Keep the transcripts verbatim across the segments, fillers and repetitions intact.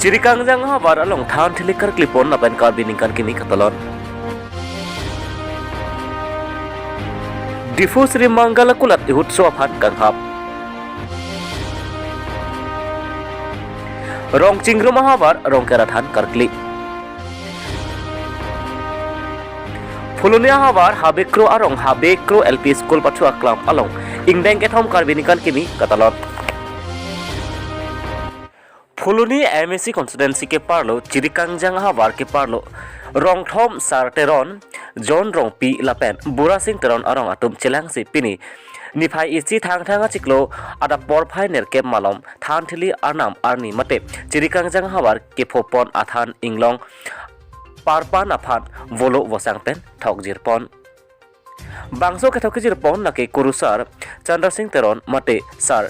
Chirikangjang ahavar along than thili karkli pon lapen Karbi ningkan kimi katalon. Diphu Sri Mangal akulat ihutso aphan kanghap. Rong chingrum ahavar Rongker athan karkli. Phuloni ahavar Habekro arong Habekro L P School pathu aklam along ingdeng kethom Karbi ningkan kimi katalon. Phuloni M A C constituency keparlo Chirikangjang ahavar keparlo Rongthom Sar Teron, John Rongpi lapen Burasing Teron arong atum chelangsi pini niphai isi Thangthang achiklo adap porphai nerkep malom than thili arnam arni mate Chirikangjang ahavar kephopon athan inglong parpan aphan volo vosang pen thokjirpon. Bangso kethok kejirpon lake Kurusar Chandra Singh Teron mate Sar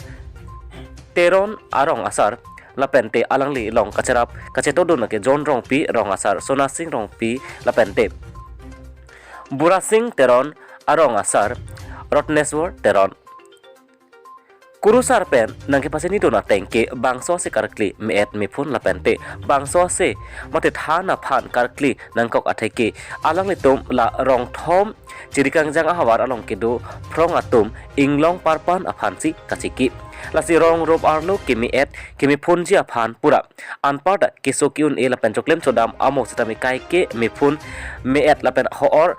Teron arong asar lapente alanglilong kacherap kachetodun lake John Rongpi, rong asar Sona Singh Rongpi lapente Burasing Teron, arong asar Rotneswar Teron. Kurusar pen nangkepachinidun ateng ke bangso ase karkli me-et mephun lapente bangso ase mate than aphan karkli nangkok atheke alanglitum la Rongthom Chirikangjang ahavar along kedo phrong atum inglong parpan aphansi kachiki. Lasi rong rup arlo keme-et kemephunji aphan pura anparta keso ke-un-e lapen choklem chodam amo sitame kaike mephun me-et lapen ho-or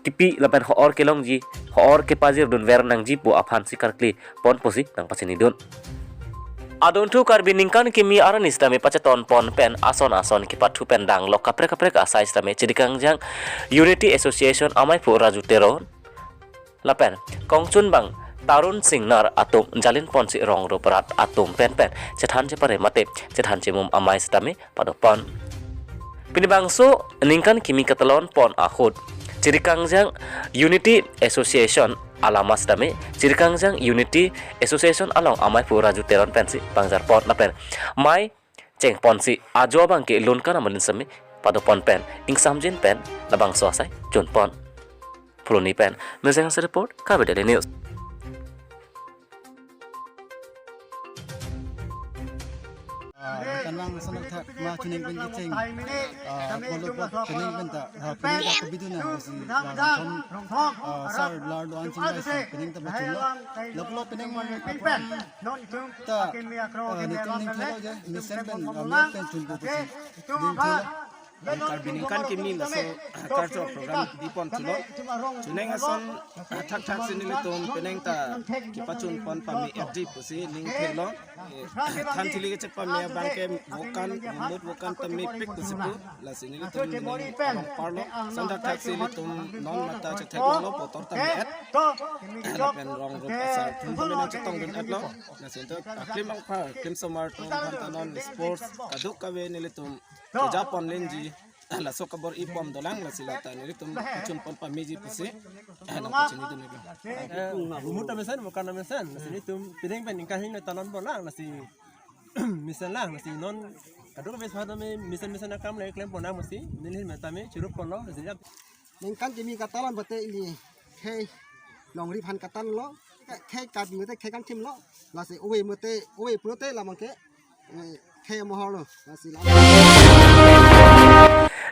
kipi lapen ho-or kelongji, ho-or kepajirdunver nangji pu aphansi karkli pon pusi nangpachinidun. Adunthu Karbi ningkan kimi arni sitame pacheton pon pen ason ason kepathu pen danglok kaprek kaprek asai sitame Chirikangjang Unity Association amaiphu Raju Teron lapen kongchunbang Tarun Singnar atum jalin ponsi rong rup rat atum pen pen chethan chepare mate chethan chemum amei sitame padopon. Pini bangso ningkan kimi katalon pon ahut Chirikangjang Unity Association alama sitame Chirikangjang Unity Association along amaiphu Raju Teron pensi pangjarpon lapen mei chengponsi ajo abangke lun kanam alin sitame padopon pen ingsamjin pen labangso asai chunpon. Phuloni pen Mezeng Hase report, Karbi Daily News. Ah, kanang sanok thak ma chuning pen kecheng. Ah, kolo pot pening pen ta, ah, pening ta kebidu na si la Rongthom, ah, sar lar do an ching rai si pening ta bachun lo. Lapulo pening aphan ta, ah, netum ning thelo je, mesen pen, ah, met pen chun po pesi. Ning thelo. Karbi ningkan kimi laso karcho program bipon thulo. Chuning ason thakthak si nelitum penang ta kepachun pon pame-etji pusi ning thelo. Eh, than thili kechepame abangke vokan, vomut vokan ta mepik pusi pu. Lasi nelitum ning along parlo. Ason thakthak si nelitum non mata chetheklo, potor ta me-et. Lapen rong rup asar thum thum nang chetongdun-etlo. Lasi nelitum aklim angpar, klim somar atum aphan ta non sports kadokave nelitum keja pon lenji, laso kabor-i pon dolang, lasi lata nelitum chun pon pameji pusi nangpachinidun-etlo. Eh, vomut ta mesen, vokan ta mesen, lasi nelitum penang pen ningkan hini talon pon lang, lasi mesen lang, lasi non kadokave sahata me mesen mesen akam le klem pon lang, lasi neli mesen ta me chirup ponlo, lasi neli ningkan kimi katalon bate ili khei longri aphan katalonlo, khei Karbi mate khei kangthimlo, lasi ove mate ove pulote labangke, eh, khei mohorlo, lasi la.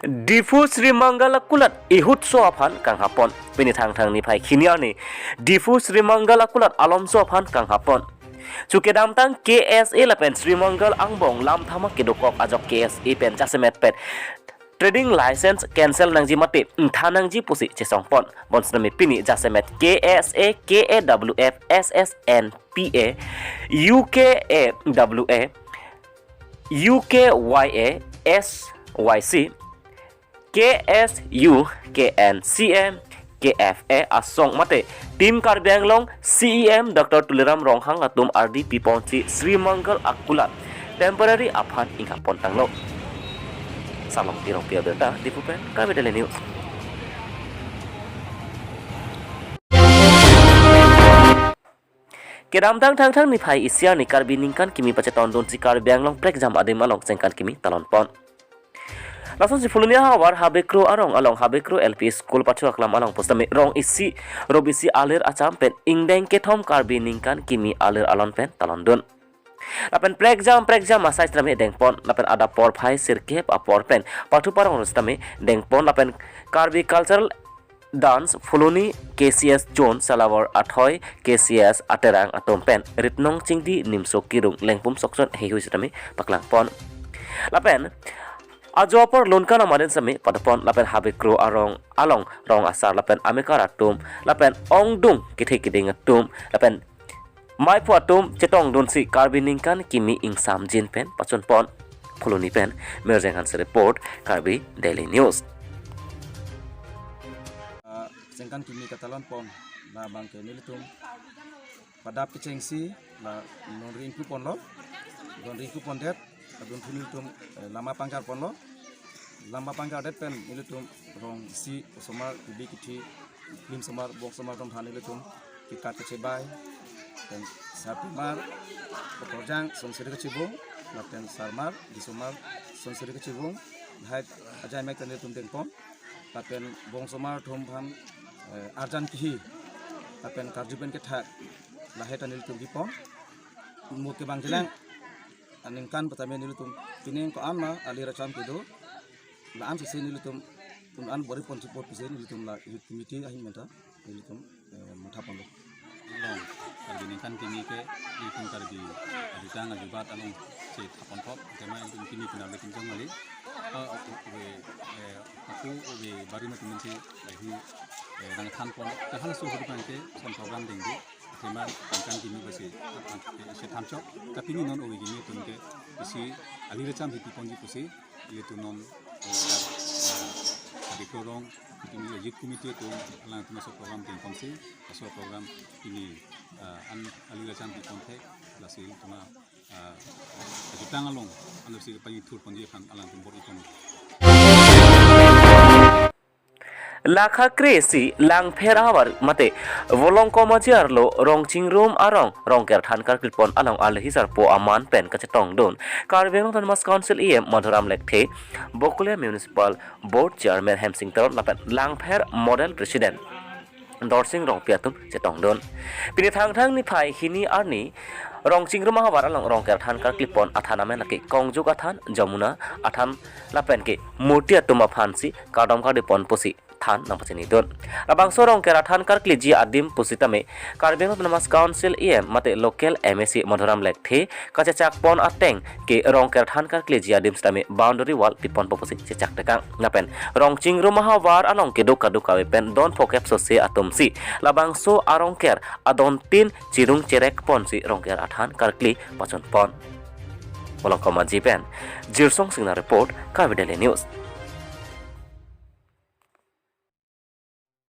Diphu Sri Mangal akulat ihutso aphan kanghap pon. Pini Thangthang niphai hini arni Diphu Sri Mangal akulat alomso aphan kanghap pon. Chu kedamtang K S A lapen Sri Mangal angbong lam thama kedokok ajok K S A pen jasemet pen trading license cancel nangji mate ntha nangji pusi chesongpon. Bonsitame pini jasemet K S A, K A W F, S S N P A, U K A W A, U K Y A, S Y C, K S U, K N C M, K F A asong mate Team Karbi Anglong C E M Doctor Tuliram Ronghang atum ardi piponsi Sri Mangal akulat temporary aphan inghap pon tanglo. Salom Tirong Pia Berta, Diphu pen, Karbi Daily News. Kedamtang Thangthang niphai isi arni Karbi ningkan kimi pachetondunsi Karbi Anglong prekjam adim along chengkan kimi talon pon. Lasonsi Phuloni ahavar Habekro arong along Habekro L P School pathu aklam along pusitame rong isi rup isi alir acham pen ingdeng kethom Karbi ningkan kimi alir alon pen talondun. Lapen prekjam prekjam asai sitame dengpon, lapen adap porphai sirkep apor pen pathu parong ro sitame dengpon, lapen Karbi Cultural Dance Phuloni K C S Zone Salawar Athoi K C S Aterang atum pen Ritnong Chingdi Nimso Kirung Lengpum Sokson heihui sitame paklangpon. Lapen ajo apor Lunkan Amaden sitame padopon, lapen Habikro arong along rong asar lapen amekar atum lapen ongdung kethe keding atum lapen maiphu atum chetongdunsi Karbi Ningkan Kimi ingsamjin pen pachunpon. Phuloni pen Mirjeng Hanse report, Karbi Daily News. Ah, Ningkan Kimi katalonpon, labangke nelitum padap kechengsi la non ringku ponlo, non ringku pondet, adun thu nelitum, eh, lama pangkar ponlo, lama pangkar det pen nelitum rong isi osomar, kebi kethe, klim osomar, bong osomar atum aphan nelitum kekat kechebai, lapen sarpimar kekorjang sonseri kachibung, lapen sarmar, disomar sonseri kachibung, lahai ajai mek ta nelitum dengpon, lapen bong osomar atum aphan, eh, arjan kihi, lapen karju pen kethak, lahai ta nelitum bipon, mo kevang jilang, aningkan petame nelitum pining ko-an ma ali racham kedo, la-an sisi nelitum un-an bor-ipon chipot pusi nelitum la youth committee ahin menta nelitum, eh, mathaponlo. Along Karbi Ningkan Kimi ke nelitum Karbi ajutang ajubat along si thaponthok, tema nelitum kimi kena nelitum jong mali. Ah, oke, eh, aku oke bari ma temen si lagi, eh, nangthanpon. Kahal su hodi pangke son program dengdu. Tema Ningkan Kimi basi, eh, si thanchok. Tapi ni non oke kimi atum ke basi ali racham hipi ponji pusi. Ilitum non, eh, eh, Habikro arong, ilitum youth committee atum, alangtum laso program dengponsi, laso program ini, eh, an ali racham dengpon thek, lasi ilitum, eh, ajutang along, ansi pangithur ponji aphan alangtum bor-ipon. Lakha kre-isi Langpher ahavar mate Volongkom Aji arlo Rongchingrum arong Rongker than karklipon along alohi sarpo aman pen kachetongdun Karbi Anglong Autonomous Council E M Madhuram Lekthe, Bokolia Municipal Board Chairman Hemsing Teron lapen Langpher Model President Dorsing Rongpi atum chetongdun. Pini Thangthang niphai hini arni Rongchingrum ahavar along Rongker than karklipon athan amen lake Kongjuk athan, Jamuna athan lapen ke murti atum aphansi kardom kardipon pusi than nangpachinidun. Labangso Rongker athan karkliji adim pusitame Karbi Anglong Autonomous Council E M mate local M A C Madhuram Lekthe kachechakpon ateng ke Rongker than karkliji adim sitame boundary wall piponpo pusi chechak tekang. Lapen Rongchingrum ahavar along kedo kadokave pen don phokep sose atumsi labangso arongker adontin chirung cherekponsi Rongker athan karkli pachunpon. Volongkom Aji pen Jirsong Singnar report, Karbi Daily News.